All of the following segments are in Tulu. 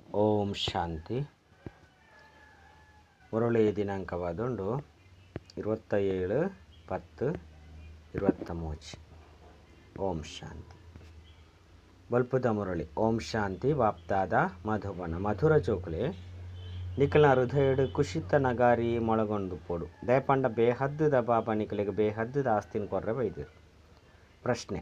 ಓಂ ಶಾಂತಿ. ಮುರಳಿ ದಿನಾಂಕವಾದುಂಡು 27/10/23. ಓಂ ಶಾಂತಿ. ಬಲ್ಪುದ ಮುರಳಿ. ಓಂ ಶಾಂತಿ. ಬಾಪ್ದಾದ ಮಧುಬನ ಮಧುರ ಚೋಕುಲೆ ನಿಕಲ ಹೃದಯಡು ಕುಶಿತ ನಗಾರಿ ಮೊಳಗೊಂಡು ಪೋಡು ದಯಪಂಡ ಬೇಹದ್ದುದ ಬಾಬಾ ನಿಕಲಿಗೆ ಬೇಹದ್ದುದ ಆಸ್ತಿನ ಕೊರ್ರೆ ಬೈದಿರು. ಪ್ರಶ್ನೆ: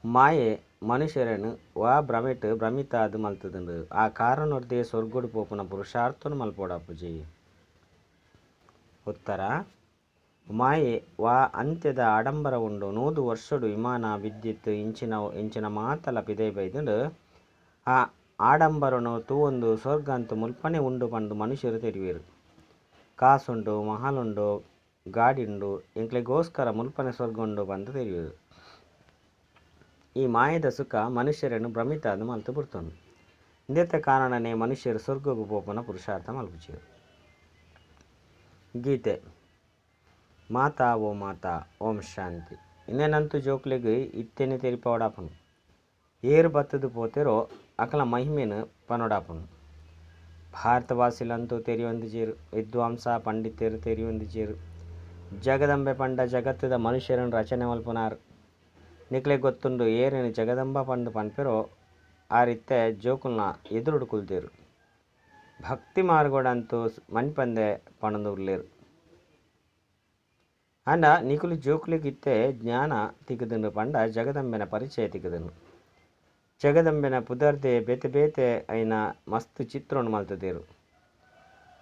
ಮಾಯೆ ಮನುಷ್ಯರನ್ನು ವಾ ಭ್ರಮೆಟ್ ಭ್ರಮಿತಾದು ಮಲ್ತದಂಡು ಆ ಕಾರಣೊರ್ದೇ ಸ್ವರ್ಗೋಡು ಪೋಪುನ ಪುರುಷಾರ್ಥನು ಮಲ್ಪೋಡಾಪುಜಿ. ಉತ್ತರ: ಮಾಯೆ ವಾ ಅಂತ್ಯದ ಆಡಂಬರ ಉಂಡು 100 ವರ್ಷಡು ವಿಮಾನ ವಿದ್ಯುತ್ ಇಂಚಿನ ಇಂಚಿನ ಮಾತಲ ಪಿದೈ ಬೈದಂಡು ಆ ಆಡಂಬರನು ತೂವೊಂದು ಸ್ವರ್ಗಂತು ಮುಲ್ಪನೆ ಉಂಡು ಪಂದು ಮನುಷ್ಯರು ತೆರಿವೇರು. ಕಾಸುಂಡು ಮಹಲುಂಡು ಗಾಡಿಂಡು ಎಂಕ್ಲೆಗೋಸ್ಕರ ಮುಲ್ಪನೆ ಸ್ವರ್ಗ ಉಂಡು ಪಂದು ತೆರಿವೇರು. ಈ ಮಾಯದ ಸುಖ ಮನುಷ್ಯರನ್ನು ಭ್ರಮಿತಾದ ಮಲ್ತು ಬಿಡ್ತೊಂದು ಇಂದೆತ್ತ ಕಾರಣನೇ ಮನುಷ್ಯರು ಸ್ವರ್ಗಗು ಪೋಪನ ಪುರುಷಾರ್ಥ ಮಲ್ಪುಚೇರು. ಗೀತೆ. ಮಾತಾ ಓ ಮಾತಾ. ಓಂ ಶಾಂತಿ. ಇನ್ನೇನಂತೂ ಜೋಕ್ಲೆಗ್ ಇತ್ತೇನೆ ತೆರಿಪವಡಾಪನು ಏರು ಬತ್ತದು ಪೋತೆರೋ ಅಕಲ ಮಹಿಮೇನು ಪನೊಡಾಪನು. ಭಾರತವಾಸಿಲಂತೂ ತೆರಿಯೊಂದಿಜೇರು, ವಿದ್ವಾಂಸ ಪಂಡಿತರು ತೆರಿಯೊಂದಿಜೇರು. ಜಗದಂಬೆ ಪಂಡ ಜಗತ್ತದ ಮನುಷ್ಯರನ್ನು ರಚನೆ ಮಲ್ಪುನಾರು. ನಿಕ್ಲೆ ಗೊತ್ತುಂಡು ಏರೇನು ಜಗದಂಬ ಪಂಡು ಪನ್ಪೆರೋ ಆ ರೀತೆ ಜೋಕುಲ್ನ ಎದುರುಡು ಕುಲ್ದೇರು. ಭಕ್ತಿ ಮಾರ್ಗೋಡಂತೂ ಮನ್ಪಂದೆ ಪಣಂದು ಉಲ್ಲೇರು. ಅಂಡ ನಿಕುಲು ಜೋಕುಲಿಗೆ ಇತ್ತೆ ಜ್ಞಾನ ತಿಕ್ಕುದುಂಡು ಪಂಡ ಜಗದಂಬೆನ ಪರಿಚಯ ತಿಕ್ಕುದುಂಡು. ಜಗದಂಬೆನ ಪುದರ್ದೆ ಬೇತೆ ಬೇತೆ ಐನ ಮಸ್ತ್ ಚಿತ್ರವನ್ನು ಮಲ್ತದೇರು.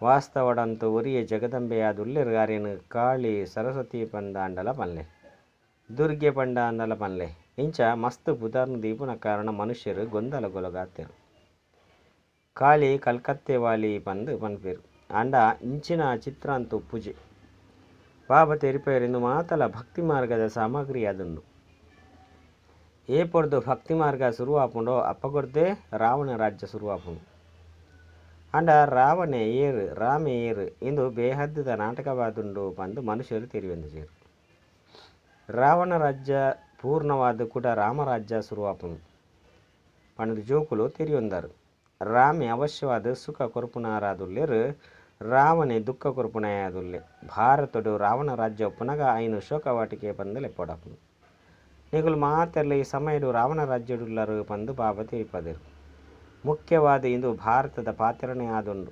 ವಾಸ್ತವಡಂತೂ ಒರಿಯೆ ಜಗದಂಬೆಯಾದುಲ್ಲೇರು. ಆರೇನು ಕಾಳಿ ಸರಸ್ವತಿ ಪಂದ ಅಂಡಲ ಪನ್ಲೆ, ದುರ್ಗೆ ಪಂಡ ಅಂಡಲ ಪನ್ಲೆ. ಇಂಚ ಮಸ್ತ್ ಪುದರ್ನು ದೀಪುನ ಕಾರಣ ಮನುಷ್ಯರು ಗೊಂದಲಗೊಳಗಾತೇರು. ಕಾಳಿ ಕಲ್ಕತ್ತೆ ವಾಲಿ ಪಂದು ಪನ್ಪೇರು. ಅಂಡ ಇಂಚಿನ ಚಿತ್ರ ಅಂತೂ ಪೂಜೆ ಬಾಬಾ ತೆರಿಪೇರೆಂದು ಮಾತಲ ಭಕ್ತಿ ಮಾರ್ಗದ ಸಾಮಗ್ರಿ ಅದುಂಡು. ಏ ಪೊರ್ದು ಭಕ್ತಿ ಮಾರ್ಗ ಶುರುವಾಪುಂಡೋ ಅಪ್ಪಗೊರ್ದೇ ರಾವಣ ರಾಜ್ಯ ಶುರುವಾಪುಂಡು. ಅಂಡ ರಾವಣೆ ಏರು ರಾಮೆ ಏರು ಇಂದು ಬೇಹದ್ದುದ ನಾಟಕವಾದುಂಡು ಪಂದು ಮನುಷ್ಯರು ತೆರಿವೆಂದು. ರಾವಣ ರಾಜ್ಯ ಪೂರ್ಣವಾದ ಕೂಡ ರಾಮರಾಜ್ಯ ಶುರುವಾಪುಂಡು ಪಂದು ಜೋಕುಲು ತೆರಿಯೊಂದರು. ರಾಮೆ ಅವಶ್ಯವಾದ ಸುಖ ಕೊರ್ಪುನಾರಾದುಲ್ಲೇರು, ರಾವಣೆ ದುಃಖ ಕೊರ್ಪುನಾಯಾದುಲ್ಲೆ. ಭಾರತಡು ರಾವಣ ರಾಜ್ಯ ಒಪ್ಪುನಗ ಐನು ಶೋಕವಾಟಿಕೆ ಪಂದು ಲೆಪ್ಪೊಡಾಪುಂಡು. ನಿಗುಲು ಮಾತೆರ್ಲ ಈ ಸಮಯಡು ರಾವಣ ರಾಜ್ಯಡುಲ್ಲರು ಪಂದು ಬಾಬಾ ತಿಳಿಪದರು. ಮುಖ್ಯವಾದ ಇಂದು ಭಾರತದ ಪಾತ್ರನೇ ಆದುಂಡು.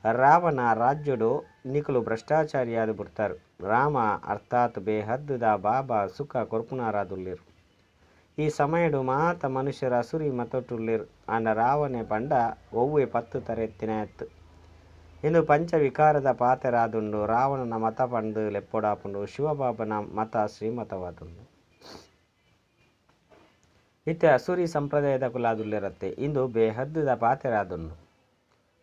ರಾವಣ ರಾಜ್ಯಡು ನಿಕುಲು ಭ್ರಷ್ಟಾಚಾರಿಯಾದ ಬಿಡ್ತಾರೆ. ರಾಮ ಅರ್ಥಾತ್ ಬೇಹದ್ದುದ ಬಾಬಾ ಸುಖ ಕೊರ್ಪುನಾರಾದುಲ್ಲೇರು. ಈ ಸಮಯಡು ಮಾತ ಮನುಷ್ಯರ ಅಸುರಿ ಮತೊಟ್ಟುಲ್ಲೇರು. ಆಂಡ ರಾವಣೆ ಪಂಡ ಒವ್ವೆ 10 ತರೆತ್ತಿನ ಎತ್ತು. ಇಂದು ಪಂಚವಿಕಾರದ ಪಾತೆರಾದುಂಡು. ರಾವಣನ ಮತ ಪಂದು ಲೆಪ್ಪೊಡಾಪುಂಡು. ಶಿವಬಾಬನ ಮತ ಶ್ರೀಮತವಾದುಂಡು. ಇತ್ತೆ ಅಸುರಿ ಸಂಪ್ರದಾಯದ ಕುಲಾದುಲ್ಲೇರತ್ತೆ. ಇಂದು ಬೇಹದ್ದುದ ಪಾತೆರಾದುಂಡು.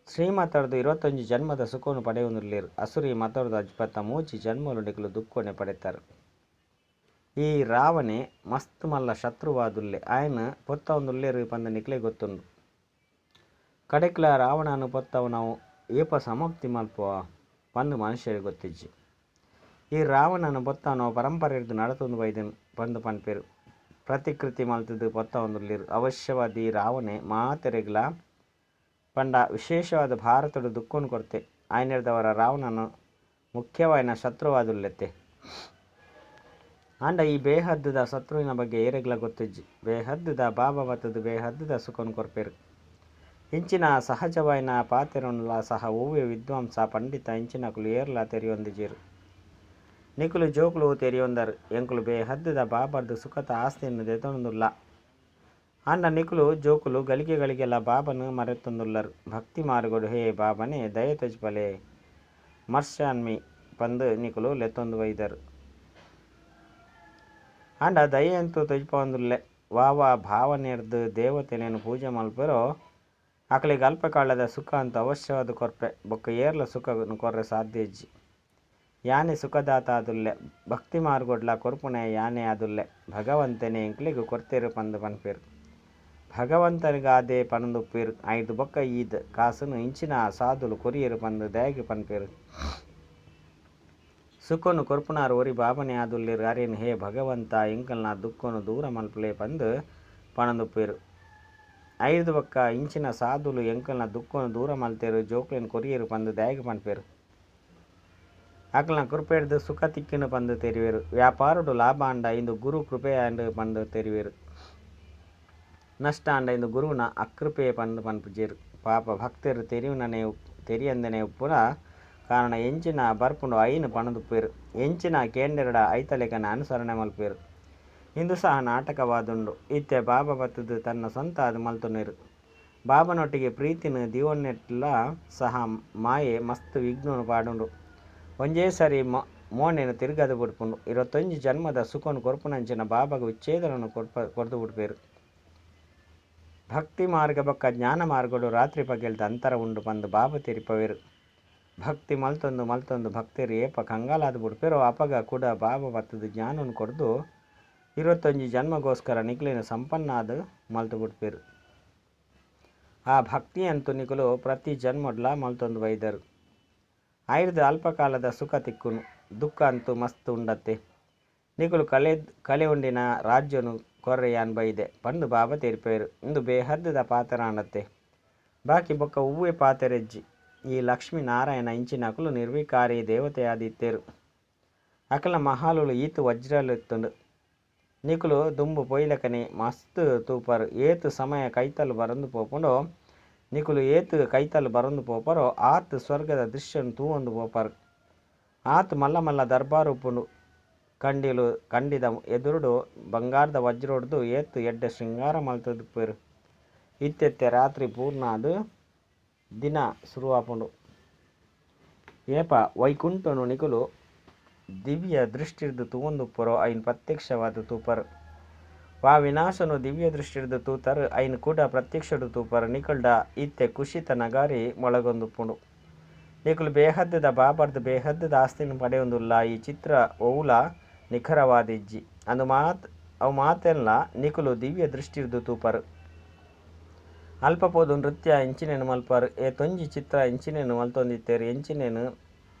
ಶ್ರೀಮತರ್ದು 21 ಜನ್ಮದ ಸುಖವನ್ನು ಪಡೆಯುವುದಿಲ್ಲೇರು. ಅಸುರಿ ಮತರ್ದು 23 ಜನ್ಮಲು ನಿಕಲು ದುಃಖನೆ ಪಡೆತಾರೆ. ಈ ರಾವಣೆ ಮಸ್ತ್ ಮಲ್ಲ ಶತ್ರುವಾದುಲ್ಲೆ. ಆಯನ ಪೊತ್ತವೊಂದುಲ್ಲೇರು ಪಂದ ನಿಕ್ಲೆ ಗೊತ್ತುಂಡು. ಕಡೆಕ್ಲ ರಾವಣನು ಪೊತ್ತವ ನಾವು ಏಪ ಸಮಾಪ್ತಿ ಮಲ್ಪುವ ಪಂದು ಮನುಷ್ಯರಿಗೆ ಗೊತ್ತಿಜ್ಜಿ. ಈ ರಾವಣನ ಪೊತ್ತವನು ಪರಂಪರೆ ನಡತೊಂದು ಬೈದನು ಪಂದು ಪನ್ಪೇರು. ಪ್ರತಿಕೃತಿ ಮಲ್ತದ್ದು ಪೊತ್ತವೊಂದುಲ್ಲೇರು. ಅವಶ್ಯವಾದ ಈ ರಾವಣೆ ಮಾತೆರೆಗ್ಲ ಪಂಡ ವಿಶೇಷವಾದ ಭಾರತದ ದುಃಖವನ್ನು ಕೊರತೆ. ಆಯ್ನೆರ್ದವರ ರಾವಣನು ಮುಖ್ಯವಾಯಿನ ಶತ್ರುವಾದುಲ್ಲೆತ್ತೆ. ಆಂಡ ಈ ಬೇಹದ್ದುದ ಶತ್ರುವಿನ ಬಗ್ಗೆ ಏರೆಗ್ಲ ಗೊತ್ತಿಜ್ಜಿ. ಬೇಹದ್ದುದ ಬಾಬಾ ಬತ್ತದು ಬೇಹದ್ದುದ ಸುಖವನ್ನು ಕೊರ್ಪೇರು. ಇಂಚಿನ ಸಹಜವಾಯಿನ ಪಾತೆರೊನ್ಲ ಸಹ ಒವ್ವೆ ವಿದ್ವಾಂಸ ಪಂಡಿತ ಇಂಚಿನಕುಲು ಏರ್ಲ ತೆರಿಯೊಂದಿಜೇರು. ನಿಕುಲು ಜೋಕುಲು ತೆರಿಯೊಂದರು. ಎಂಕುಲು ಬೇಹದ್ದುದ ಬಾಬರ್ದು ಸುಖತ ಆಸ್ತಿಯನ್ನು ದೆತೊಂದುಲ್ಲ. ಆಂಡ ನಿಕುಲು ಜೋಕುಲು ಗಳಿಗೆ ಗಳಿಗೆಲ್ಲ ಬಾಬನು ಮರೆತೊಂದುಲ್ಲರು. ಭಕ್ತಿ ಮಾರ್ಗೋಡು ಹೇ ಬಾಬನೇ ದಯ ತಜ್ಪಲೆ ಮರ್ಷಾನ್ಮಿ ಪಂದು ನಿಕುಲು ಲೆತ್ತೊಂದು ವೈದರು. ಆಂಡ ದಯೆಯಂತೂ ತಜ್ಪೊಂದುಲ್ಲೆ. ವಾವಾ ಭಾವನೆರ್ದು ದೇವತೆನೇನು ಪೂಜೆ ಮಲ್ಪೆರೋ ಅಕಲಿಗೆ ಅಲ್ಪಕಾಲದ ಸುಖ ಅಂತ ಅವಶ್ಯವಾದ ಕೊರ್ಪೆ. ಬೊಕ್ಕ ಏರ್ಲ ಸುಖ ಕೊರ್ರೆ ಸಾಧ್ಯ ಇಜ್ಜಿ. ಯಾನೆ ಸುಖದಾತ ಆದುಲ್ಲೆ. ಭಕ್ತಿ ಮಾರ್ಗೊಡ್ಲ ಕೊರ್ಪುಣೆ ಯಾನೆ ಆದುಲ್ಲೆ. ಭಗವಂತನೇ ಎಂಕ್ಲೆಗ್ ಕೊರ್ತೆರು ಪಂದು ಪನ್ಪೇರು. ಭಗವಂತನಿಗಾದೆ ಪನಂದುಪ್ಪೇರು. ಐದು ಬೊಕ್ಕ ಈದ್ ಕಾಸುನು ಇಂಚಿನ ಸಾಧುಲು ಕೊರಿಯರು ಪಂದು ದಯಗೆ ಪನ್ಪೇರು. ಸುಖನು ಕೊರ್ಪುನಾರು ಒರಿ ಬಾಬನೆ ಆದುಲ್ಲೇರು. ಅರೇನು ಹೇ ಭಗವಂತ ಎಂಕಲ್ನ ದುಃಖನು ದೂರ ಮಲ್ಪಲೆ ಪಂದು ಪಣಂದುಪ್ಪೇರು. ಐರ್ದ್ ಬೊಕ್ಕ ಇಂಚಿನ ಸಾಧುಲು ಎಂಕಲ್ನ ದುಃಖೊನು ದೂರ ಮಲ್ತೆರ್, ಜೋಕ್ಲೆನ್ ಕೊರಿಯೆರ್ ಪಂದ್ ದಾಯೆಗ್ ಪನ್ಪೆರ್. ಅಕಲ್ನ ಕೃಪೆಡ್ದ್ ಸುಖ ತಿಕ್ಕ್ಂಡ್ ಪಂದ್ ತೆರಿವೆರ್. ವ್ಯಾಪಾರೊಡು ಲಾಭ ಆಂಡ ಇಂದು ಗುರು ಕೃಪೆ ಆಂಡ್ ಪಂದ್ ತೆರಿವೆರ್. ನಷ್ಟ ಆಂಡ ಇಂದು ಗುರುವಿನ ಅಕೃಪೆ ಪಂದ್ ಪನ್ಪುಜೆರ್. ಪಾಪ ಭಕ್ತೆರ್ ತೆರಿಯಂದೆನೆ ಉಪ್ಪುನ ಕಾರಣ ಎಂಚಿನ ಬರ್ಪುಂಡು ಐನ್ ಪನೊಂದುಪ್ಪುವೆರ್. ಎಂಚಿನ ಕೇಂಡೆರ್ಡ ಐತಲೆಕನೆ ಅನುಸರಣೆ ಮಲ್ಪುವೆರ್. ಇಂದು ಸಹ ನಾಟಕವಾದುಂಡು. ಇತ್ತೆ ಬಾಬಾ ಬತ್ತುದು ತನ್ನ ಸ್ವಂತ ಆದ್ ಮಲ್ತೊನುವೆರ್. ಬಾಬಾನೊಟ್ಟಿಗೆ ಪ್ರೀತಿನ್ ದೀವೊನ್ನೆಟ್ಲ ಸಹ ಮಾಯೆ ಮಸ್ತ್ ವಿಘ್ನೊನು ಪಾಡುಂಡು. ಒಂಜೇ ಸರಿ ಮೋನೆನ್ ತಿರ್ಗದ್ ಬುಡ್ಪುಂಡು. 21 ಜನ್ಮದ ಸುಖೊನು ಕೊರ್ಪುನಂಚಿನ ಬಾಬಾಗ್ ವಿಚ್ಛೇದನನು ಕೊರ್ದು ಬುಡ್ಪೆರ್. ಭಕ್ತಿ ಮಾರ್ಗ ಬೊಕ್ಕ ಜ್ಞಾನ ಮಾರ್ಗಡು ರಾತ್ರಿ ಪಗೆಲ್ದ ಅಂತರ ಉಂಡು ಪಂದ್ ಬಾಬಾ ತೆರಿಪವೆರ್. ಭಕ್ತಿ ಮಲ್ತೊಂದು ಮಲ್ತೊಂದು ಭಕ್ತೆರ್ ಏಪ ಕಂಗಾಲಾದ್ ಬುಡ್ಪೆರೋ ಅಪಗ ಕುಡ ಬಾಬಾ ಬತ್ತುದು ಜ್ಞಾನೊನು ಕೊರ್ದು 21 ಜನ್ಮಗೋಸ್ಕರ ನಿಕ್ಲೆನ್ ಸಂಪನ್ನಾದ್ ಮಲ್ತ್ ಬುಡ್ಪೆರ್. ಆ ಭಕ್ತಿಯಂತೂ ನಿಕುಲು ಪ್ರತಿ ಜನ್ಮಡ್ಲಾ ಮಲ್ತೊಂದು ಬೈದರ್. ಐರ್ದ್ ಅಲ್ಪಕಾಲದ ಸುಖ ತಿಕ್ಕುನು, ದುಃಖ ಅಂತೂ ಮಸ್ತ್ ಉಂಡತ್ತೆ. ನಿಕುಲು ಕಳೆಯೊಂಡಿನ ರಾಜ್ಯನು ಕೊರ್ರೆ ಯಾನ್ ಬೈದೆ ಪಂದ್ ಬಾಬಾ ತೆರಿಪವೆರ್. ಇಂದು ಬೇಹದ್ದುದ ಪಾತೆರ ಆಂಡತ್ತೆ. ಬಾಕಿ ಬೊಕ್ಕ ಒವ್ವೇ ಪಾತೆರ ಇಜ್ಜಿ. ಈ ಲಕ್ಷ್ಮೀ ನಾರಾಯಣ ಇಂಚಿನಕುಲು ನಿರ್ವಿಕಾರಿ ದೇವತೆಯಾದ್ ಇತ್ತೆರ್. ಅಕಲ್ನ ಮಹಲುಲು ಈತ್ ವಜ್ರಲು ಇತ್ತುಂಡು. ನಿಕುಲು ದುಂಬು ಪೋಯಿಲೆಕನೆ ಮಸ್ತ್ ತೂಪರ್. ಏತ್ ಸಮಯ ಕೈತಲ್ ಬರೊಂದು ಪೋಪುಂಡೋ ನಿಕುಲು ಏತ್ ಕೈತಲ್ ಬರೊಂದು ಪೋಪರೋ ಆತ್ ಸ್ವರ್ಗದ ದೃಶ್ಯನ್ ತೂವೊಂದು ಪೋಪರ್. ಆತ್ ಮಲ್ಲ ಮಲ್ಲ ದರ್ಬಾರ್ ಉಪ್ಪುಂಡು. ಕಂಡಿಲು ಕಂಡಿದ ಎದುರುಡು ಬಂಗಾರದ ವಜ್ರೊಡ್ದು ಏತ್ ಎಡ್ಡೆ ಶೃಂಗಾರ ಮಲ್ತುದುಪ್ಪೆರ್. ಇತ್ತೆತ್ತೆ ರಾತ್ರಿ ಪೂರ್ಣ ಆದ್ ದಿನ ಶುರುವಾಪುಂಡು. ಏಪ ವೈಕುಂಠನು ನಿಕುಲು ದಿವ್ಯ ದೃಷ್ಟಿರ್ದ್ ತೂವೊಂದುಪ್ಪರೋ ಐನ್ ಪ್ರತ್ಯಕ್ಷವಾದ್ ತೂಪರ್. ವಾ ವಿನಾಶನು ದಿವ್ಯ ದೃಷ್ಟಿರ್ದ್ ತೂತರ್ ಐನ್ ಕೂಡ ಪ್ರತ್ಯಕ್ಷಡ್ ತೂಪರ್. ನಿಕಲ್ಡ ಇತ್ತೆ ಖುಷಿತ ನಗಾರಿ ಮೊಳಗೊಂದುಪ್ಪುಂಡು. ನಿಕುಲು ಬೇಹದ್ದುದ ಬಾಬಾರ್ದ್ ಬೇಹದ್ದುದ ಆಸ್ತಿನ್ ಪಡೆಯೊಂದುಲ್ಲ. ಈ ಚಿತ್ರ ಒವುಲ ನಿಖರವಾದ್ ಇಜ್ಜಿ. ಅವು ಮಾತೆನ್ಲ ನಿಕುಲು ದಿವ್ಯ ದೃಷ್ಟಿರ್ದ್ ತೂಪರ್. ಅಲ್ಪ ಪೋದು ನೃತ್ಯ ಇಂಚಿನೆನ್ ಮಲ್ಪರ್. ಏತೊಂಜಿ ಚಿತ್ರ ಇಂಚಿನೆನ್ ಮಲ್ತೊಂದಿತ್ತೆರ್. ಎಂಚಿನೆನ್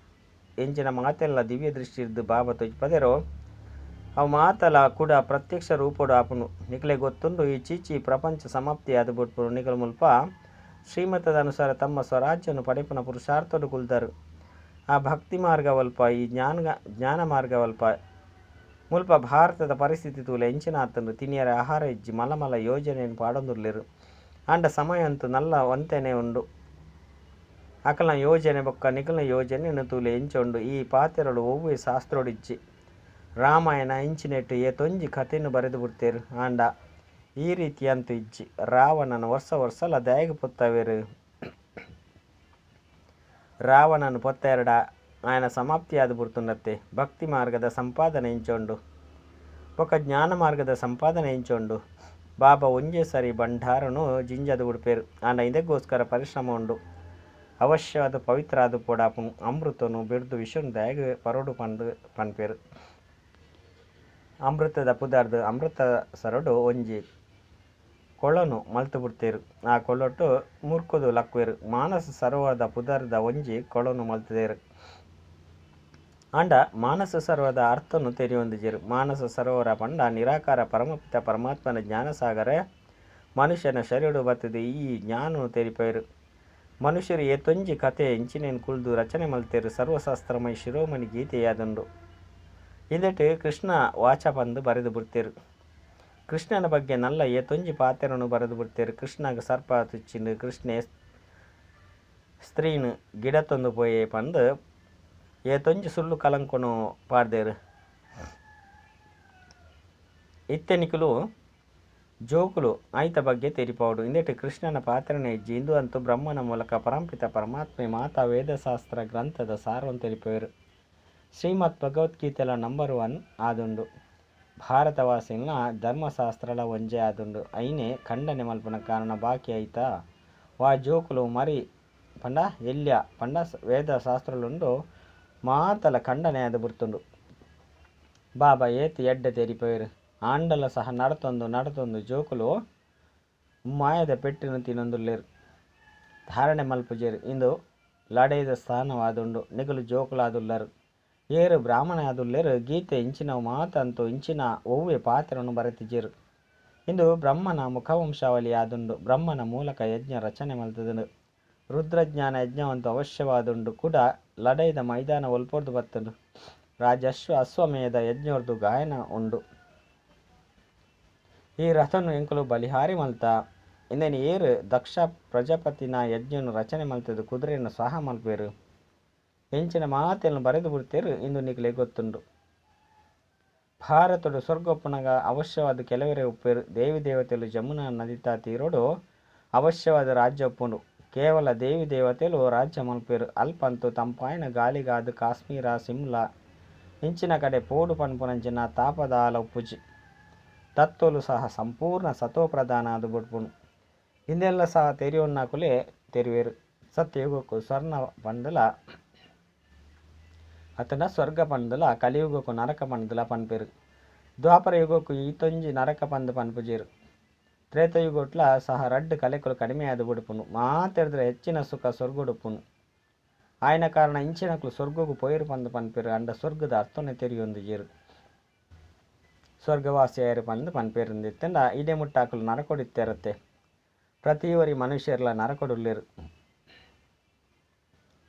ಎಂಚಿನ ಮಾತೆನ್ಲ ದಿವ್ಯ ದೃಷ್ಟಿರ್ದ್ ಬಾಬಾ ತೋಜಿಪದೆರೋ ಅವು ಮಾತಲ ಕೂಡ ಪ್ರತ್ಯಕ್ಷ ರೂಪೊಡು ಆಪುಂಡು. ನಿಕಲೆ ಗೊತ್ತುಂಡು ಈ ಚೀಚಿ ಪ್ರಪಂಚ ಸಮಾಪ್ತಿ ಆದ್ ಬುಡ್ಪುಂಡು. ನಿಕುಲು ಮುಲ್ಪ ಶ್ರೀಮತದ ಅನುಸಾರ ತಮ್ಮ ಸ್ವರಾಜ್ಯನು ಪಡೆಪುನ ಪುರುಷಾರ್ಥೊಡು ಕುಲ್ದರು. ಆ ಭಕ್ತಿ ಮಾರ್ಗವಲ್ಪ ಈ ಜ್ಞಾನ ಮಾರ್ಗವಲ್ಪ ಮುಲ್ಪ ಭಾರತದ ಪರಿಸ್ಥಿತಿ ತೂಲೆ ಎಂಚಿನ ಆತುಂಡು. ತಿನಿಯರ ಆಹಾರ ಇಜ್ಜಿ. ಮಲ್ಲ ಮಲ್ಲ ಯೋಜನೆಯನ್ನು ಪಾಡೊಂದುಲ್ಲೆರ್. ಆಂಡ ಸಮಯ ಅಂತೂ ನಲ್ಲ ಒಂತೆನೆ ಉಂಡು. ಅಕಲ್ನ ಯೋಜನೆ ಬೊಕ್ಕ ನಿಕಲ್ನ ಯೋಜನೆಯನ್ನು ತೂಲೆ ಎಂಚ ಉಂಡು. ಈ ಪಾತೆರಲು ಒವ್ವೇ ಶಾಸ್ತ್ರೊಡಿಜ್ಜಿ. ರಾಮಾಯಣ ಇಂಚಿನೆಟ್ ಏತೊಂಜಿ ಕಥೆನ್ ಬರೆದು ಬುಡ್ತೆರ್. ಆಂಡ ಈ ರೀತಿ ಅಂತೂ ಇಜ್ಜಿ. ರಾವಣನ ವರ್ಷ ವರ್ಷಲ ದಾಯೆಗ್ ಪೊತ್ತವೆರ್. ರಾವಣನ ಪೊತ್ತೆರಡ ಆಯನ ಸಮಾಪ್ತಿಯಾದ್ ಬುಡ್ತುಂಡತ್ತೆ. ಭಕ್ತಿ ಮಾರ್ಗದ ಸಂಪಾದನೆ ಎಂಚ ಉಂಡು ಬೊಕ್ಕ ಜ್ಞಾನ ಮಾರ್ಗದ ಸಂಪಾದನೆ ಎಂಚ ಉಂಡು. ಬಾಬಾ ಒಂಜೇ ಸರಿ ಭಂಡಾರನು ಜಿಂಜಾದ್ ಬುಡ್ಪೆರ್. ಆಂಡ ಇದಕ್ಕೋಸ್ಕರ ಪರಿಶ್ರಮ ಉಂಡು. ಅವಶ್ಯವಾದ ಪವಿತ್ರ ಆದ್ ಪೋಡಾಪುನು. ಅಮೃತನು ಬಿರ್ದು ವಿಷನ್ ದಾಯೆಗ್ ಪರೊಡು ಪಂದ್ ಪನ್ಪೆರ್. ಅಮೃತದ ಪುದರ್ದು ಅಮೃತ ಸರಡು ಒಂಜಿ ಕೊಳನು ಮಲ್ತು ಬುಡ್ತೆರ್. ಆ ಕೊಳಟ್ ಮುರ್ಕುದು ಲಕ್ವೆರ್. ಮಾನಸ ಸರೋವರದ ಪುದರ್ದ ಒಂಜಿ ಕೊಳನು ಮಲ್ತುದೆರ್. ಆಂಡ ಮಾನಸ ಸರೋವರದ ಅರ್ಥನು ತೆರಿಯೊಂದಿಜೆರ್. ಮಾನಸ ಸರೋವರ ಪಂಡ ನಿರಾಕಾರ ಪರಮಪಿತ ಪರಮಾತ್ಮನ ಜ್ಞಾನಸಾಗರ ಮನುಷ್ಯನ ಶರೀರ ಬತ್ತುದು ಈ ಜ್ಞಾನನು ತೆರಿಪೆರ್. ಮನುಷ್ಯರು ಏತೊಂಜಿ ಕಥೆ ಇಂಚಿನೆನ್ ಕುಲ್ದು ರಚನೆ ಮಲ್ತೆರ್. ಸರ್ವಶಾಸ್ತ್ರಮಯ ಶಿರೋಮಣಿ ಗೀತೆಯಾದುಂಡು. ಇಂದೆಟ್ ಕೃಷ್ಣ ವಾಚ ಪಂದ್ ಬರೆದು ಬುಡ್ತೆರ್. ಕೃಷ್ಣನ ಬಗ್ಗೆ ನಲ್ಲ ಏತೊಂಜಿ ಪಾತೆರನು ಬರೆದು ಬುಡ್ತೆರ್. ಕೃಷ್ಣಗ್ ಸರ್ಪ ತುಚ್ಚಿಂಡು, ಕೃಷ್ಣೆ ಸ್ತ್ರೀನ್ ಗಿಡತೊಂದು ಪೋಯೆ ಪಂದ್ ಏತೊಂಜಿ ಸುಳ್ಳು ಕಲಂಕನು ಪಾಡ್ದೆರ್. ಇತ್ತೆ ನಿಕುಲು ಜೋಕುಲು ಆಯ್ತ ಬಗ್ಗೆ ತೆರಿಪಾವೊಡು. ಇಂದೆಟ್ ಕೃಷ್ಣನ ಪಾತ್ರನೇ ಇಜ್ಜಿ. ಇಂದು ಅಂತೂ ಬ್ರಹ್ಮನ ಮೂಲಕ ಪರಂಪಿತ ಪರಮಾತ್ಮೆ ಮಾತಾ ವೇದಶಾಸ್ತ್ರ ಗ್ರಂಥದ ಸಾರವನ್ನು ತೆರಿಪವೆರ್. ಶ್ರೀಮದ್ ಭಗವದ್ಗೀತೆಲ ನಂಬರ್ 1 ಆದುಂಡು. ಭಾರತವಾಸಿಲ್ನ ಧರ್ಮಶಾಸ್ತ್ರಲ ಒಂಜೇ ಆದುಂಡು. ಐನೇ ಖಂಡನೆ ಮಲ್ಪುನ ಕಾರಣ ಬಾಕಿ ಐತ ವಾ ಜೋಕುಲು ಮರಿ ಪಂಡ ಎಲ್ಯ ಪಂಡ ವೇದಶಾಸ್ತ್ರಲುಂಡು ಮಾತಲ ಖಂಡನೆ ಆದ್ ಬುಡ್ತುಂಡು. ಬಾಬಾ ಏತ್ ಎಡ್ಡೆ ತೆರಿಪವೆರ್. ಆಂಡಲ ಸಹ ನಡತೊಂದು ನಡತೊಂದು ಜೋಕುಲು ಮಾಯದ ಪೆಟ್ಟಿನ ತಿನ್ನೊಂದುಲ್ಲೆರ್. ಧಾರಣೆ ಮಲ್ಪುಜೆರ್. ಇಂದು ಲಡಾಯಿದ ಸ್ಥಾನವಾದುಂಡು. ನಿಕುಲು ಜೋಕುಲಾದುಲ್ಲರ್. ಏರು ಬ್ರಾಹ್ಮಣ ಆದುಲ್ಲೆರ್. ಗೀತೆ ಇಂಚಿನವು ಮಾತಂತೂ ಇಂಚಿನ ಒವ್ವೇ ಪಾತೆರನು ಬರೆತಿಜೆರ್. ಇಂದು ಬ್ರಹ್ಮನ ಮುಖವಂಶಾವಳಿಯಾದುಂಡು. ಬ್ರಹ್ಮನ ಮೂಲಕ ಯಜ್ಞ ರಚನೆ ಮಲ್ತುದುಂಡು. ರುದ್ರಜ್ಞಾನ ಯಜ್ಞವಂತು ಅವಶ್ಯವಾದುಂಡು. ಕುಡ ಲಡೈದ ಮೈದಾನ ಒಲ್ಪೊರ್ದು ಬತ್ತುಂಡು. ರಾಜಶ್ವ ಅಶ್ವಮೇಧ ಯಜ್ಞೊರ್ದು ಗಾಯನ ಉಂಡು. ಈ ರಥನು ಎಂಕುಲು ಬಲಿಹಾರಿ ಮಲ್ತ. ಇಂದೆನ್ ಏರ್ ದಕ್ಷ ಪ್ರಜಾಪತಿನ ಯಜ್ಞನು ರಚನೆ ಮಲ್ತದು ಕುದುರೆಯನ್ನು ಸಹ ಮಲ್ಪೇರು. ಎಂಚಿನ ಮಾತೆಲ್ನ ಬರೆದು ಬಿಡ್ತೇರು ಇಂದು ನಿಕ್ಲೆ ಗೊತ್ತುಂಡು. ಭಾರತಡು ಸ್ವರ್ಗೊಪ್ಪುನಗ ಅವಶ್ಯವಾದ ಕೆಲವರೇ ಉಪ್ಪೇರು. ದೇವಿ ದೇವತೆಲು ಜಮುನಾ ನದಿತ ತೀರೋಡು ಅವಶ್ಯವಾದ ರಾಜ್ಯ ಉಪ್ಪುಂಡು. ಕೇವಲ ದೇವಿ ದೇವತೆಲು ರಾಜ್ಯ ಮಲ್ಪೇರು. ಅಲ್ಪಂತು ತಂಪಾಯಿನ ಗಾಳಿಗಾದ ಕಾಶ್ಮೀರ ಸಿಮ್ಲಾ ಇಂಚಿನ ಕಡೆ ಪೋಡು ಪನ್ಪುನಂಚಿನ ತಾಪದಾಲ ಉಪ್ಪುಜಿ. ತತ್ವಲು ಸಹ ಸಂಪೂರ್ಣ ಸತೋ ಪ್ರಧಾನ ಅದು ಬುಡ್ಪುಂಡು. ಇಂದೆಲ್ಲ ಸಹ ತೆರಿಯೊನ್ನಾಕುಲೇ ತೆರಿವೇರು. ಸತ್ಯಯುಗಕ್ಕೂ ಸ್ವರ್ಣ ಪಂದಲ ಅತನ ಸ್ವರ್ಗ ಪಂದಲ ಕಲಿಯುಗಕ್ಕೂ ನರಕ ಪಂದಲ ಪನ್ಪೇರು. ದ್ವಾಪರ ಯುಗಕ್ಕೂ ಈತೊಂಜಿ ನರಕ ಪಂದು ಪನ್ಪುಜೇರು. ತ್ರೇತಯುಗೊಟ್ಲ ಸಹ ರಡ್ಡು ಕಲೆಕುಲು ಕಡಿಮೆಯಾದ ಬುಡ್ಪುಂಡು. ಮಾತೆರ್ದ್ರ ಹೆಚ್ಚಿನ ಸುಖ ಸ್ವರ್ಗೊಡುಪ್ಪುಂಡು. ಆಯನ ಕಾರಣ ಇಂಚಿನಕ್ಲು ಸ್ವರ್ಗಗು ಪೋಯಿರು ಪಂದು ಪನ್ಪೇರು. ಅಂಡ ಸ್ವರ್ಗದ ಅರ್ಥನೆ ತೆರಿಯೊಂದಿಜೇರು. ಸ್ವರ್ಗವಾಸಿಯಾಯರು ಪಂದು ಪನ್ಪೇರುಂದಿತ್ತಂಡ ಇಡೆ ಮುಟ್ಟಾಕಲು ನರಕೊಡಿತ್ತೆರತ್ತೆ. ಪ್ರತಿಯೊರಿ ಮನುಷ್ಯರ್ಲ ನರಕೊಡುಲ್ಲೇರು.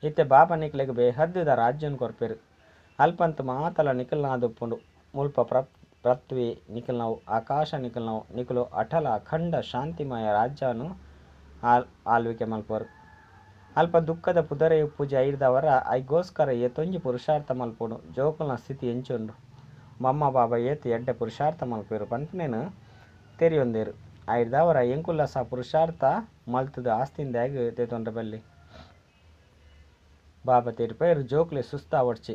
ಇತ್ತೆ ಬಾಬಾ ನಿಕ್ಲೆಗ್ ಬೇಹದ್ದುದ ರಾಜ್ಯನ್ ಕೊರ್ಪೇರು. ಅಲ್ಪಂತು ಮಾತಲ ನಿಕಲ್ನಾದುಪ್ಪುಂಡು. ಮುಲ್ಪ ಪೃಥ್ವಿ ನಿಕಲ್ನವು, ಆಕಾಶ ನಿಕಲ್ನವು. ನಿಕುಲು ಅಟಲ ಅಖಂಡ ಶಾಂತಿಮಯ ರಾಜ್ಯನು ಆಳ್ವಿಕೆ ಮಲ್ಪರು. ಅಲ್ಪ ದುಃಖದ ಪುದರೇ ಉಪ್ಪುಜಿ. ಐರ್ದವರ ಐಗೋಸ್ಕರ ಏತೊಂಜಿ ಪುರುಷಾರ್ಥ ಮಲ್ಪೊಡು. ಜೋಕುಲ್ನ ಸ್ಥಿತಿ ಎಂಚುಂಡು. ಮಮ್ಮ ಬಾಬಾ ಏತ್ ಎಡ್ಡೆ ಪುರುಷಾರ್ಥ ಮಲ್ಪೇರು ಪನ್ಪುನೇನು ತೆರಿಯೊಂದೇರು. ಐರ್ದವರ ಎಂಕುಲ್ಲ ಸಹ ಪುರುಷಾರ್ಥ ಮಲ್ತದ ಆಸ್ತಿಂದಾಗ್ ತೇತೊಂಡ್ರೆ ಬಲ್ಲಿ. ಬಾಬಾ ತೆರಿಪೇರು ಜೋಕ್ಲೆ ಸುಸ್ತಾವಡ್ಚಿ.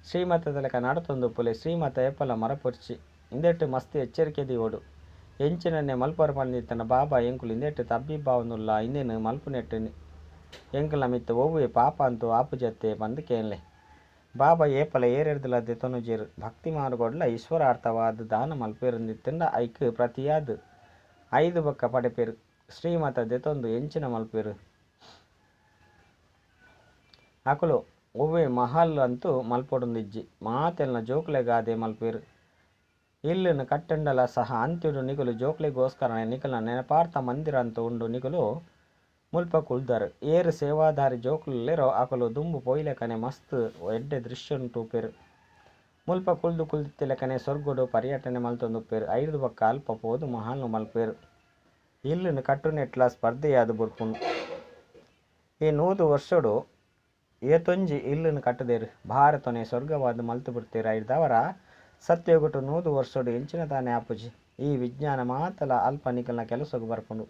ಶ್ರೀಮತದ ಲೆಕ್ಕ ನಡತೊಂದು ಪುಲೆ ಶ್ರೀಮತ ಏಪಲ ಮರಪೊರ್ಚಿ. ಇಂದೆಟ್ಟು ಮಸ್ತ್ ಎಚ್ಚರಿಕೆ ದೀವೊಡು. ಎಂಚಿನನ್ನೇ ಮಲ್ಪರ ಪಂದಿತ್ತನ ಬಾಬಾ ಎಂಕುಲು ಇಂದೆಟ್ಟು ತಬ್ಬಿಬ್ಬಾವೊಂದುಲ್ಲ. ಇಂದೆನು ಮಲ್ಪುನೆಟ್ಟು ಎಂಕುಲ್ನ ಮಿತ್ತ ಒವ್ವೆ ಪಾಪ ಅಂತೂ ಆಪುಜತ್ತೆ ಪಂದ್ ಕೇನ್ಲೆ. ಬಾಬಾ ಏಪಲ ಏರೆರ್ದಲ ದೆತೊನುಜೆರು. ಭಕ್ತಿ ಮಾರ್ಗೊಡ್ಲ ಈಶ್ವರಾರ್ಥವಾದ ದಾನ ಮಲ್ಪೇರುಂದಿತ್ತಂಡ ಐಕ್ ಪ್ರತಿಯಾದ್ ಐದು ಬೊಕ್ಕ ಪಡೆಪೇರು. ಶ್ರೀಮತ ದೆತೊಂದು ಎಂಚಿನ ಮಲ್ಪೇರು. ಅಕುಲು ಒವ್ವೆ ಮಹಲ್ ಅಂತೂ ಮಲ್ಪೊಡುಂದಿಜ್ಜಿ. ಮಾತೆಲ್ನ ಜೋಕ್ಲೆಗಾದೆ ಮಲ್ಪೇರು. ಇಲ್ಲುನು ಕಟ್ಟಂಡಲ ಸಹ ಅಂತ್ಯಡು ನಿಕುಲು ಜೋಕ್ಲೆಗೋಸ್ಕರ ನಿಕಲ್ನ ನೆನಪಾರ್ಥ ಮಂದಿರ ಅಂತೂ ಉಂಡು. ನಿಕುಲು ಮುಲ್ಪ ಕುಲ್ದರು. ಏರು ಸೇವಾಧಾರಿ ಜೋಕ್ಲುಲ್ಲೇರೋ ಅಕುಲು ದುಂಬು ಪೋಯಿಲೆಕನೆ ಮಸ್ತ್ ಎಡ್ಡೆ ದೃಶ್ಯನ್ ತೂಪೆರು. ಮುಲ್ಪ ಕುಲ್ದು ಕುಲ್ದಿತ್ತಿಲೆಕನೆ ಸ್ವರ್ಗೊಡು ಪರ್ಯಟನೆ ಮಲ್ತೊಂದುಪ್ಪೇರು. ಐರ್ದು ಬೊಕ್ಕ ಅಲ್ಪ ಪೋದು ಮಹಲ್ನು ಮಲ್ಪೇರು. ಇಲ್ಲುನು ಕಟ್ಟುನೆಟ್ಲ ಸ್ಪರ್ಧೆಯಾದ್ ಬುಡ್ಪುಂಡು. ಈ 100 ವರ್ಷಡು ಏತೊಂಜಿ ಇಲ್ಲುನು ಕಟ್ಟುದೇರು. ಭಾರತನೇ ಸ್ವರ್ಗವಾದ ಮಲ್ತು ಬಿಡ್ತೇರು. ಐರ್ದವರ ಸತ್ಯಯುಗಟು 100 ವರ್ಷಡು ಎಂಚಿನ ತಾನೇ ಆಪುಜಿ. ಈ ವಿಜ್ಞಾನ ಮಾತಲ ಅಲ್ಪ ನಿಕಲ್ನ ಕೆಲಸಗು ಬರ್ಪುಂಡು.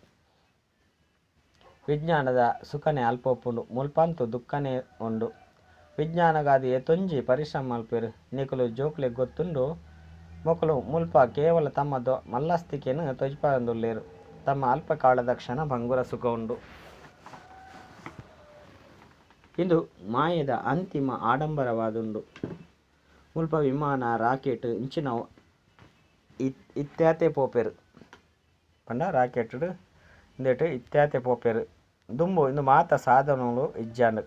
ವಿಜ್ಞಾನದ ಸುಖನೇ ಅಲ್ಪ ಉಪ್ಪುಂಡು. ಮುಲ್ಪಂತು ದುಃಖನೇ ಉಂಡು. ವಿಜ್ಞಾನಗಾದ ಏತೊಂಜಿ ಪರಿಶ್ರಮ ಮಲ್ಪೇರು. ನಿಕುಲು ಜೋಕ್ಲೆಗ್ ಗೊತ್ತುಂಡು. ಮೊಕುಲು ಮುಲ್ಪ ಕೇವಲ ತಮ್ಮ ಮಲ್ಲಸ್ತಿಕೆನು ತೊಜ್ಪಾಂದುಲ್ಲೇರು. ತಮ್ಮ ಅಲ್ಪ ಕಾಲದ ಕ್ಷಣ ಭಂಗುರ ಸುಖ ಉಂಡು. ಇಂದು ಮಾಯದ ಅಂತಿಮ ಆಡಂಬರವಾದುಂಡು. ಮುಲ್ಪ ವಿಮಾನ ರಾಕೆಟ್ ಇಂಚಿನವು ಇತ್ಯಾತೆ ಪೋಪೆರು. ಪಂಡ ರಾಕೆಟ್ ಇಂದೆಟ್ ಇತ್ಯಾತೆ ಪೋಪೆರು. ದುಂಬು ಇಂದು ಮಾತ ಸಾಧನಗಳು ಇಜ್ಜಾಂಡ್.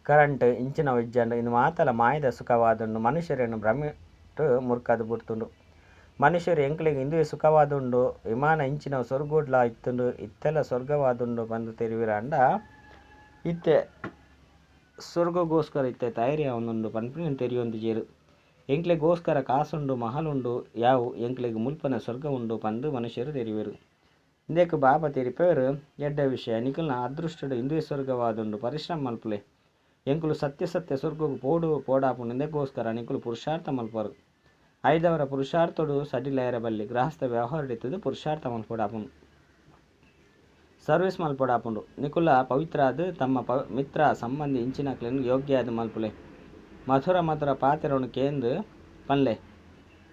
ಕರೆಂಟ್ ಇಂಚಿನವು ಇಜ್ಜಾಂಡ್. ಇಂದು ಮಾತಲ ಮಾಯದ ಸುಖವಾದುಂಡು. ಮನುಷ್ಯರನ್ನು ಭ್ರಮೆಟ್ ಮುರ್ಕದು ಬಿಡ್ತುಂಡು. ಮನುಷ್ಯರು ಎಂಕ್ಲೆಗ್ ಇಂದುವೆ ಸುಖವಾದುಂಡು. ವಿಮಾನ ಇಂಚಿನವು ಸ್ವರ್ಗೋಡ್ಲ ಇತ್ತುಂಡು. ಇತ್ತೆಲ್ಲ ಸ್ವರ್ಗವಾದುಂಡು ಪಂದು ತೆರಿವಿರಾಂಡ ಇತ್ತೆ ಸ್ವರ್ಗಗೋಸ್ಕರ ಇತ್ತೆ ತಯಾರಿ ಆವೊಂದುಂಡು ಪನ್ಪಿನ ತೆರಿಯೊಂದಿಜೆರು. ಎಂಕ್ಲೆಗೋಸ್ಕರ ಕಾಸುಂಡು ಮಹಲುಂಡು ಯಾವು ಎಂಕ್ಲೆಗ್ ಮುಲ್ಪನ ಸ್ವರ್ಗ ಉಂಡು ಪಂದು ಮನುಷ್ಯರು ತೆರಿವೆರು. ಇಂದೆಕ್ ಬಾಬಾ ತೆರಿಪೇರು ಎಡ್ಡೆ ವಿಷಯ. ನಿಕಲ್ನ ಅದೃಷ್ಟಡು ಇಂದುವೆ ಸ್ವರ್ಗವಾದುಂಡು. ಪರಿಶ್ರಮ ಮಲ್ಪುಲೆ. ಎಂಕುಲು ಸತ್ಯ ಸತ್ಯ ಸ್ವರ್ಗಗು ಪೋಡು ಪೋಡಾಪುಂಡು. ಇಂದೆಗೋಸ್ಕರ ನಿಕುಲು ಪುರುಷಾರ್ಥ ಮಲ್ಪರು. ಐದವರ ಪುರುಷಾರ್ಥಡು ಸಡಿಲಯರ ಬಲ್ಲಿ. ಗೃಹಸ್ಥ ವ್ಯವಹಾರ ಪುರುಷಾರ್ಥ ಮಲ್ಪೊಡಾಪುಂಡು. ಸರ್ವಿಸ್ ಮಲ್ಪೊಡಾಪುಂಡು. ನಿಕುಲ ಪವಿತ್ರಾದ ತಮ್ಮ ಮಿತ್ರ ಸಂಬಂಧಿ ಇಂಚಿನಕ್ಲೆನ್ ಯೋಗ್ಯಾದ ಮಲ್ಪುಲೆ. ಮಧುರ ಮಧುರ ಪಾತೆರೊನು ಕೇಂದು ಪನ್ಲೆ.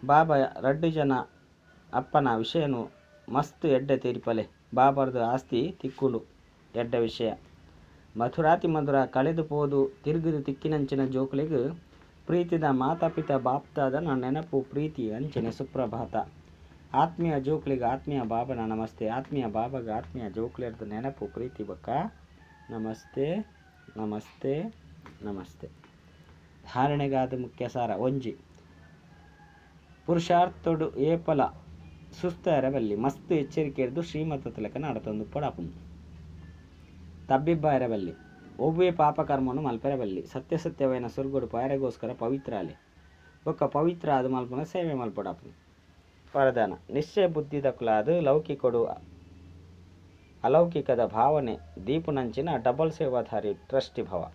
ಬಾಬಾ ರಡ್ಡು ಜನ ಅಪ್ಪನ ವಿಷಯನು ಮಸ್ತ್ ಎಡ್ಡೆ ತೀರ್ಪಲೆ. ಬಾಬಾರ್ದು ಆಸ್ತಿ ತಿಕ್ಕುಂಡು. ಎಡ್ಡೆ ವಿಷಯ. ಮಧುರಾತಿ ಮಧುರ ಕಳೆದು ಪೋದು ತಿರುಗಿದು ತಿಕ್ಕಿನಂಚಿನ ಜೋಕುಲೆಗ್ ಪ್ರೀತಿದ ಮಾತಾಪಿತ ಬಾಪ್ದಾದನ ನೆನಪು ಪ್ರೀತಿ ಅಂಚನೆ ಸುಪ್ರಭಾತ. ಆತ್ಮೀಯ ಜೋಕುಲೆಗ್ ಆತ್ಮೀಯ ಬಾಬನ ನಮಸ್ತೆ. ಆತ್ಮೀಯ ಬಾಬಾಗ ಆತ್ಮೀಯ ಜೋಕುಲೆರ್ದು ನೆನಪು ಪ್ರೀತಿ ಬೊಕ್ಕ ನಮಸ್ತೆ ನಮಸ್ತೆ ನಮಸ್ತೆ. ಧಾರಣೆಗಾದ ಮುಖ್ಯ ಸಾರ. ಒಂಜಿ ಪುರುಷಾರ್ಥಡು ಏಪಲ ಸುಸ್ತಾಯೆರೆ ಬಲ್ಲಿ. ಮಸ್ತ್ ಎಚ್ಚರಿಕೆರ್ದ್ ಶ್ರೀಮತತ ಲೆಕ್ಕ ನಡತೊಂದು ಉಪ್ಪೊಡಾಪುಂಡು. ತಬ್ಬಿಬ್ಬಾಯೆರೆ ಬಲ್ಲಿ. ಒವ್ವೇ ಪಾಪ ಕರ್ಮನು ಮಲ್ಪೆರೆ ಬಲ್ಲಿ. ಸತ್ಯ ಸತ್ಯವಾಯಿನ ಸ್ವರ್ಗಡ್ ಪೋಯೆರೆಗೋಸ್ಕರ ಪವಿತ್ರ ಆಲೆ. ಬೊಕ್ಕ ಪವಿತ್ರ ಆದ್ ಮಲ್ಪುನ ಸೇವೆ ಮಲ್ಪೊಡಾಪುಂಡು. ವರದಾನ, ನಿಶ್ಚಯ ಬುದ್ಧಿದಕುಲಾದ್ ಲೌಕಿಕೊಡು ಅಲೌಕಿಕದ ಭಾವನೆ ದೀಪುನಂಚಿನ ಡಬಲ್ ಸೇವಾಧಾರಿ ಟ್ರಸ್ಟಿ ಭವ.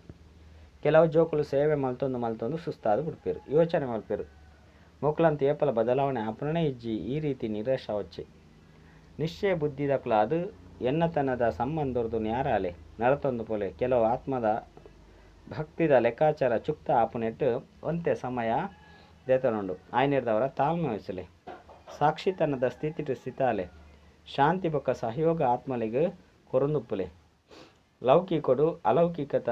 ಕೆಲವು ಜೋಕುಲು ಸೇವೆ ಮಲ್ತೊಂದು ಮಲ್ತೊಂದು ಸುಸ್ತಾದ್ ಬುಡ್ಪೆರ್. ಯೋಚನೆ ಮಲ್ಪೆರ್ ಮೊಕುಲಂತೂ ಏಪಲ ಬದಲಾವಣೆ ಆಪುನನೇ ಇಜ್ಜಿ ಈ ರೀತಿ ನಿರಾಶ ಆವೊಚ್ಚಿ. ನಿಶ್ಚಯ ಬುದ್ಧಿದಕುಲಾದ್ ಎನ್ನತನದ ಸಂಬಂಧೊರ್ದು ನ್ಯಾರಾಲೆ ನಡತೊಂದು ಪೋಲೆ. ಕೆಲವು ಆತ್ಮದ ಭಕ್ತಿದ ಲೆಕ್ಕಾಚಾರ ಚುಕ್ತ ಆಪುನೆಟ್ ಒಂತೆ ಸಮಯ ದೆತೊನುಂಡು. ಆಯಿನೆಡ್ದಾವರ ತಾಳ್ಮೆ ವಹಿಸಲೆ. ಸಾಕ್ಷಿತನದ ಸ್ಥಿತಿಟ್ ಸ್ಥಿತಾಲೆ. ಶಾಂತಿ ಬೊಕ್ಕ ಸಹಯೋಗ ಆತ್ಮಲೆಗ್ ಕೊರೊಂದುಪ್ಪುಲೆ. ಲೌಕಿಕೊಡು ಅಲೌಕಿಕತ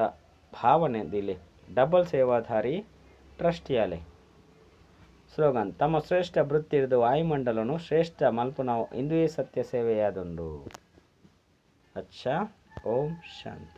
ಭಾವನೆ ದೀಲೆ. ಡಬಲ್ ಸೇವಾಧಾರಿ ಟ್ರಸ್ಟಿಯಾಲೆ. ಸ್ಲೋಗನ್, ತಮ್ಮ ಶ್ರೇಷ್ಠ ವೃತ್ತಿರ್ದ್ ವಾಯುಮಂಡಲನು ಶ್ರೇಷ್ಠ ಮಲ್ಪುನವು ಇಂದುವೇ ಸತ್ಯ ಸೇವೆಯಾದುಂಡು. ಅಚ್ಚಾ, ಓಂ ಶಾಂತಿ.